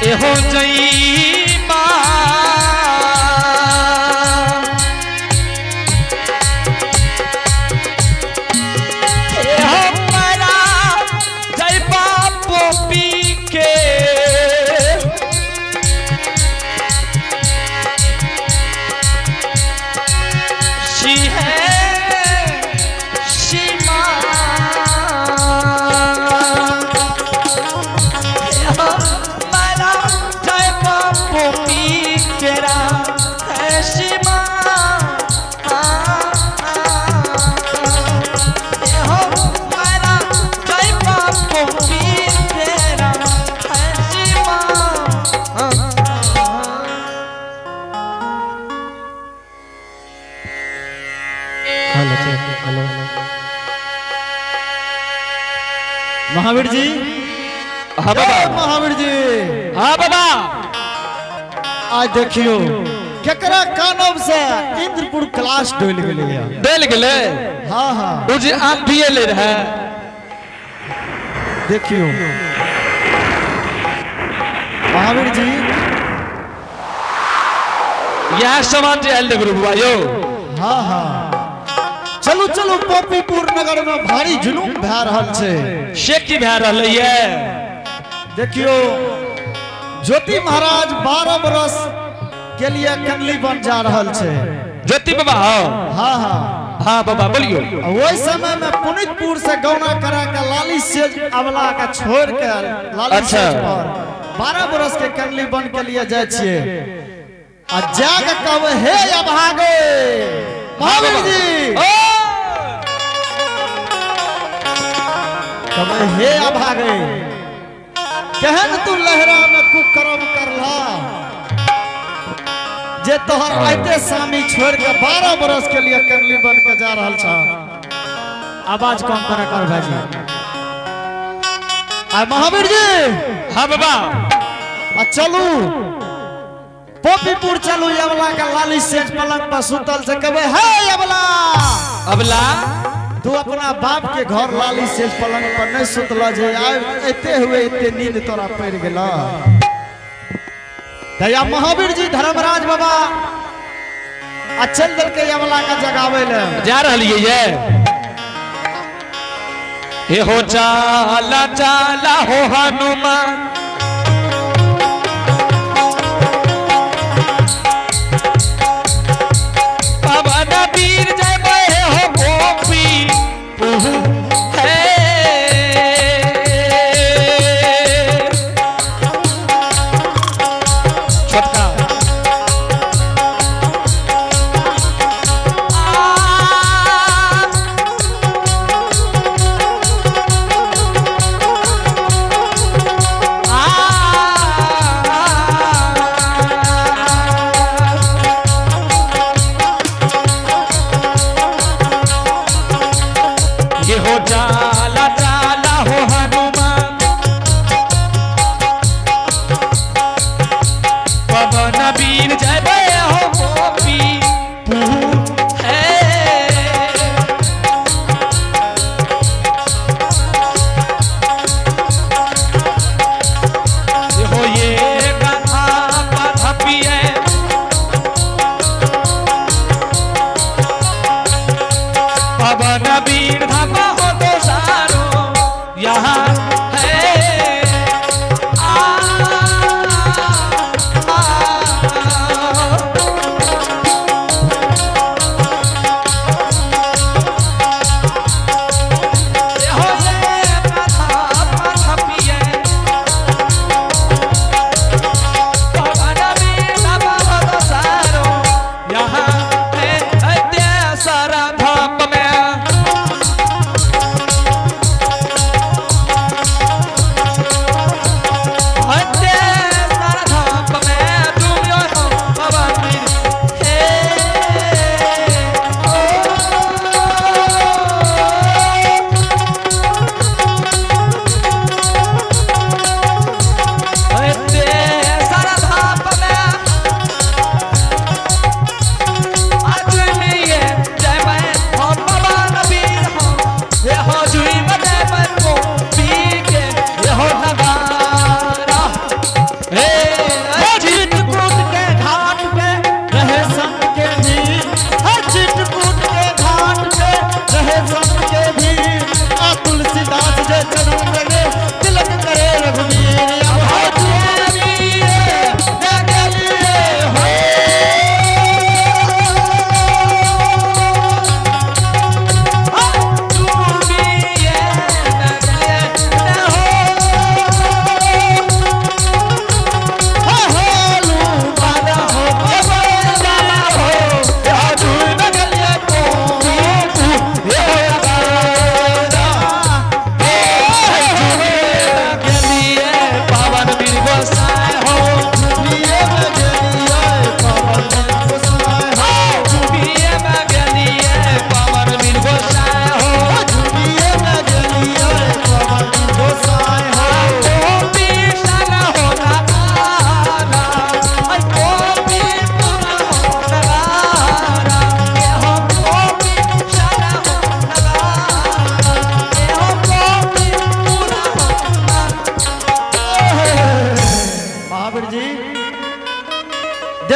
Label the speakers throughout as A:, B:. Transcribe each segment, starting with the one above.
A: एहो जईबा। एहो मारा जईबा पोपी के। She है सीमा। एहो मारा जईबा पोपी केरा है सीमा। एहो मारा जईबा पोपी केरा है सीमा।
B: हेलो हेलो महावीर जी।
A: हाँ बाबा।
B: ए, महावीर जी।
A: हाँ बाबा।
B: आज देखियो केकरा कानब से इंद्रपुर क्लास डोल गेलै।
A: डोल गेलै।
B: हाँ हाँ।
A: ओ जे आम पिए ले रहे।
B: देखियो महावीर जी।
A: यह सामान जे आयल देखो बुआ यो।
B: हाँ हाँ, चलू चलू, पोपीपुर नगर में भारी जुलूम भए रहल छै।
A: से की भए रहलै ये?
B: देखियो, ज्योति महाराज 12 बरस के लिए कनली बन जा रहल छै।
A: ज्योति बाबा? हाँ।
B: हाँ हाँ।
A: हाँ बाबा, बोलियो।
B: आ ओहि समय में पुनितपुर से गौना करा के लाली सेज अबला के छोड़ के लाली सेज पर 12 बरस के कनली बन के लिए जाइ छियै आ जाके कहबै, हे अभागे महावीर जी।
A: ओ!
B: कहबै, हे अभागे, केहन तू लहरा में कुकर्म करला जे तोहर आइते सामी छोड़ के 12 बरस के लिए कनली बन के जा रहल छ। आवाज कम करे कर भाईजी। आ महावीर जी।
A: हाँ बाबा।
B: आ चलू पोपीपुर चलू, अबला के लाली सेज पलंग पर सुतल से कहबै, हे अबला।
A: अबला।
B: तू अपना बाप के घर लाली सेज पलंग पर नहीं सुतल जे आब एते हुए एते नींद तोरा पड़ गेल। दया महावीर जी, धर्मराज बाबा आ चल देलकै अबला के जगाबै ले।
A: जा रहलियै ये। हे हो चाला चाला हो हनुमान। पवन वीर जय बहे हो गोपी है। छोटका आ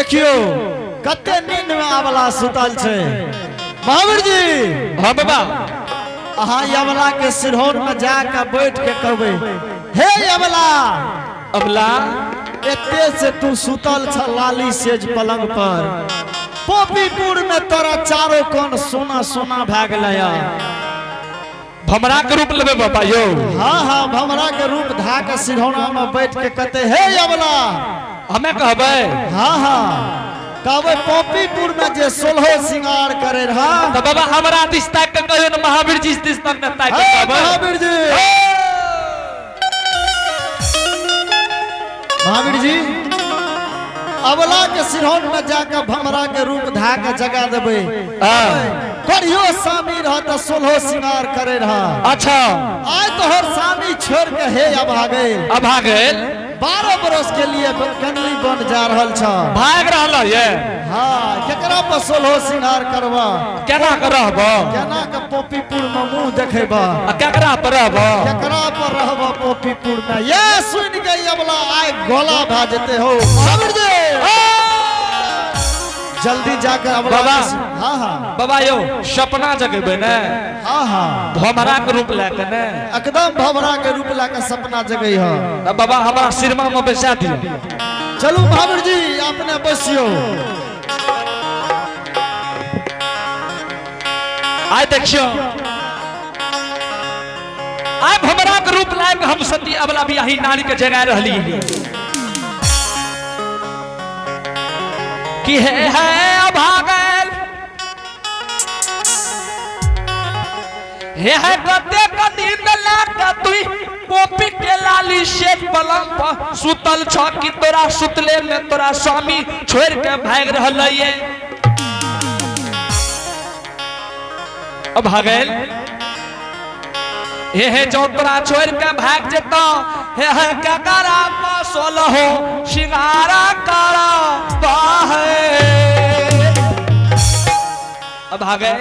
B: देखियो कते नींद में आबला सुतल छै। महावीर जी।
A: हाँ बाबा।
B: अहाँ यवला के सिरहौन में जाके बैठ के कहबै, हे यवला,
A: अबला,
B: एते से तू सुतल छ लाली सेज पलंग पर, पोपीपुर में तोरा चारों कोन सोना सोना भए गेलै।
A: भमरा के रूप लेबै बाबा यौ।
B: हाँ हाँ, भमरा के रूप धा के सिरहौना में बैठ के कहते, हे यवला।
A: हमें कहबै?
B: हाँ हाँ, कहबै पोपीपुर में जे सोलहो सिंगार करे रहा।
A: तो बाबा हमरा दिस ताक के कहियो ने, महावीर जी दिस तक ने ताक के
B: हे
A: कहबै।
B: महावीर जी, महावीर जी, अबला के सिरहौन में जाके भमरा के रूप धा के जगा देबै। करियो सामी रह त सोलहो सिंगार करे रहा। आय तोहर सामी छोड़ के हे अब गेल।
A: अब आ गेल।
B: 12 बरस के लिए कनली बन जा रहल छ।
A: भाग रहल ये।
B: हाँ, केकरा पर सोलहो सिंगार करबा?
A: केना के रहब?
B: केना के पोपीपुर में मुंह देखेबा?
A: आ केकरा पर रहब?
B: केकरा पर रहबा पोपीपुर में? ये सुन के अबला आय गोला भा जेते हो। महावीर जी, जल्दी जाकर अबला
A: बाबा।
B: हाँ हाँ।
A: बाबा यौ, सपना जगेबै ने?
B: हाँ हाँ।
A: भमरा के रूप लए के ने?
B: एकदम भवरा के रूप ला के सपना जगई है।
A: तऽ बाबा हमरा सिरमा में बैसा दियौ।
B: चलू महावीर जी, अपने बसियो।
A: आइ देखियौ, आइ भमरा के रूप लए के हम सती अबला बियाही नारी के जगा रहली कि हे है अभागल, हे है कते कदीन लए के तू पोपी के लाली शेख पलंग पर सुतल छ कि तोरा सुतले में तोरा स्वामी छोड़ के भागि रहल ये। अब भागल हे हे, जो तोरा छोड़ के भाग जेता, हे हे ककरा सोलहो सिंगारा करा बाहे। अब भागे,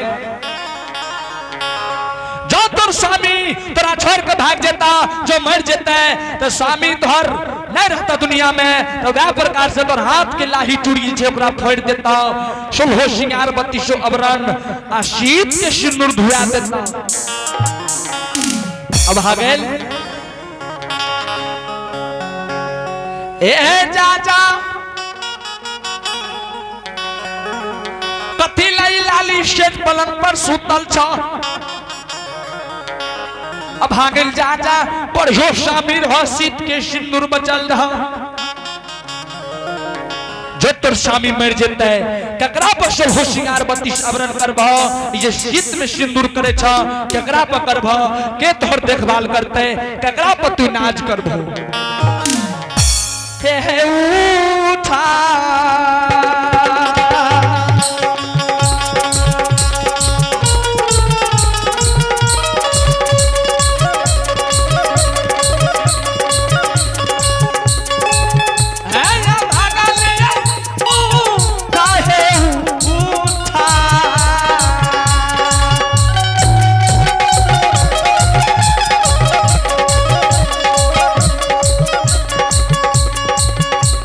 A: जो तोर स्वामी तोरा छोड़ के भाग जेता, जो मर जेता, तो स्वामी तोहर नहीं रहता दुनिया में, तो वह प्रकार से तोर हाथ के लाही चूड़ी छे ओकरा फोड़ देता, सोलहो सिंगार बत्तीसो अबरन आ शीत के सिंदूर धुआ देता। अब भागल ए जा जा, कथी लाई लाली शेख पलंग पर सुतल छ? अब भागल जा जा, पढ़ो शामिर हो सीत के सिंदूर बचल रहा। जो तोर स्वामी मर जेतै, ककरा पर सोलहो सिंगार बत्तीस आवरण करबह? ये शीत में सिंदूर करे छ, ककरा पर करबह? के तोहर देखभाल करतै? ककरा पर तू नाच करबह? हे उठा है भागल उठा, हे उठा।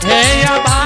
A: हे अबा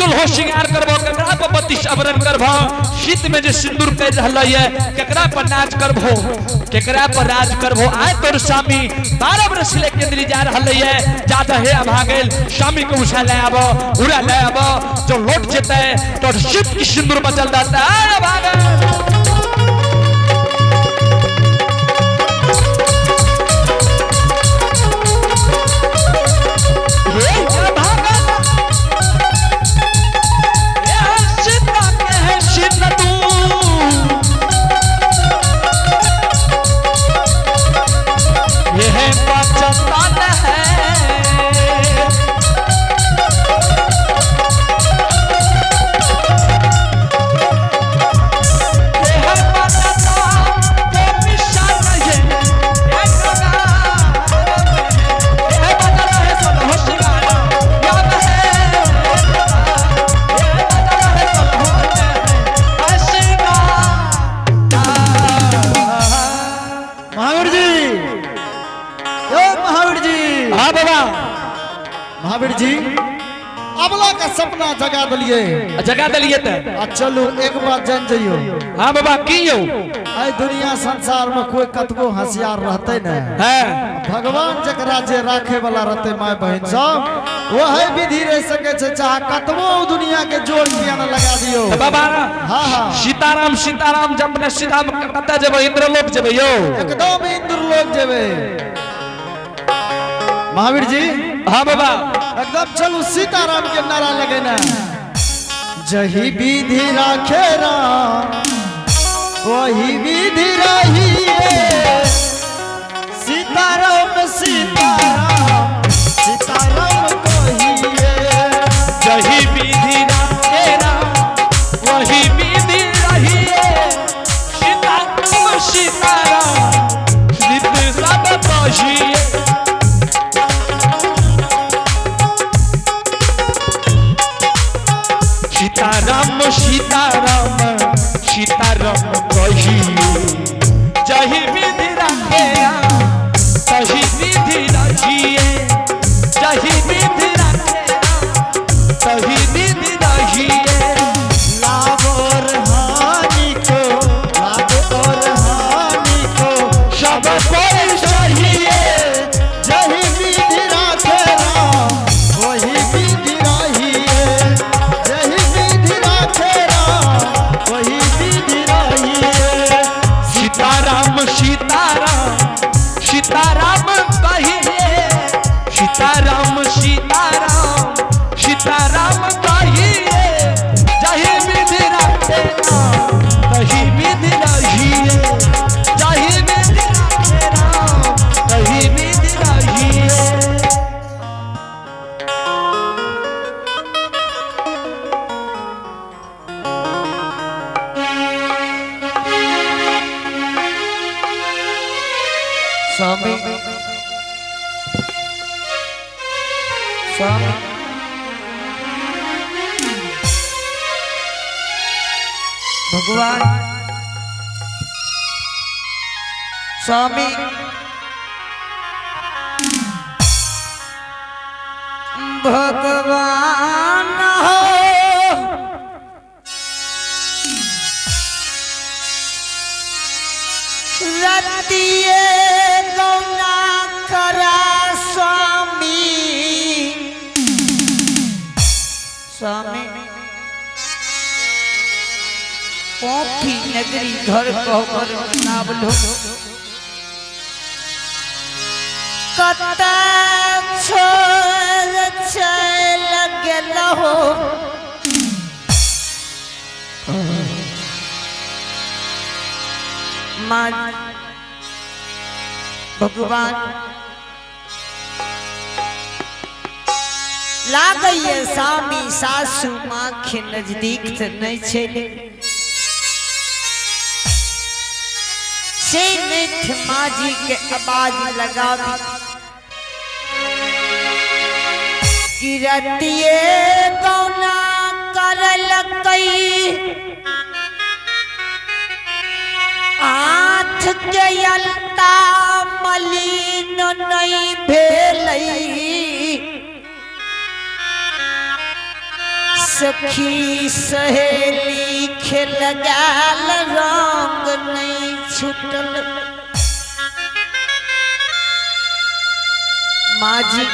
A: सुलहो श्रृंगार करबो, केकरा पर 32 आवरण करबो, शीत में जे सिंदूर कर रहल ये केकरा पर नाच करबो, केकरा पर राज करबो। आए तोर स्वामी 12 बरस ले केंद्री जा रहल ये, जादा हे अभागल स्वामी के उठा ले आबो, उड़ा ले आबो, जो लौट जेते तो शीत की सिंदूर बचल रहता। आए अभागल
B: महावीर जी, ओ महावीर जी।
A: हाँ बाबा।
B: महावीर जी, अबला का सपना जगा दिलिए।
A: जगा दिलिए त।
B: आ चलू एक बात जान जइयो।
A: हाँ बाबा की यो?
B: आई दुनिया संसार में कोई कतबो होशियार रहते न,
A: हाँ
B: भगवान जकरा जे राखे वाला रहते my बहन सब वही विधि रह सके छे, चाहे कतबो दुनिया के जोर किया न लगा दियो।
A: तो बाबा
B: हाँ हाँ
A: सीताराम सीताराम जब ने सीताराम कतऽ जेबै? इंद्रलोक जेबै यो।
B: एकदम इंद्रलोक जेबै। महावीर जी।
A: हाँ बाबा।
B: एकदम चलू सीताराम के नारा लगेना। जही विधि राखे राम वही विधि रहिए, सीताराम सीताराम सीताराम कहिए।
A: जही विधि राखे राम वही विधि रहिए, सीताराम सीताराम सीत सब कहिए। सीताराम सीताराम सीताराम कहिए, जही विधि राखे राम तही विधि रहिए, जही विधि राखे राम तही विधि रहिए।
B: लाभ और हानि को, लाभ और हानि को
A: सब कोई सहिए,
B: जही विधि राखे राम वही विधि रहिए, जही विधि राखे राम वही विधि रहिए।
A: सीताराम सीताराम सीताराम कहिए, सीताराम सीताराम सीताराम कहिए, जही विधि राखे राम तही विधि रहिए, जही विधि राखे राम तही विधि रहिए।
C: स्वामी स्वामी भगवान स्वामी भगवान हो। रतिये गौना करा स्वामी स्वामी पोखी नगरी घर कहबर बनावलो, कत छोड़ चल गेलहो। माँ भगवान लागैये स्वामी सासू माँ के नजदीक तो नहीं छे, से नहीं माँ जी के आवाज लगावी कि रतिये गौना करलकई हाथ के अलता मलिन नहीं भेलई, सखी सहेली खेल गाल रंग नहीं छूटल। माँ जी।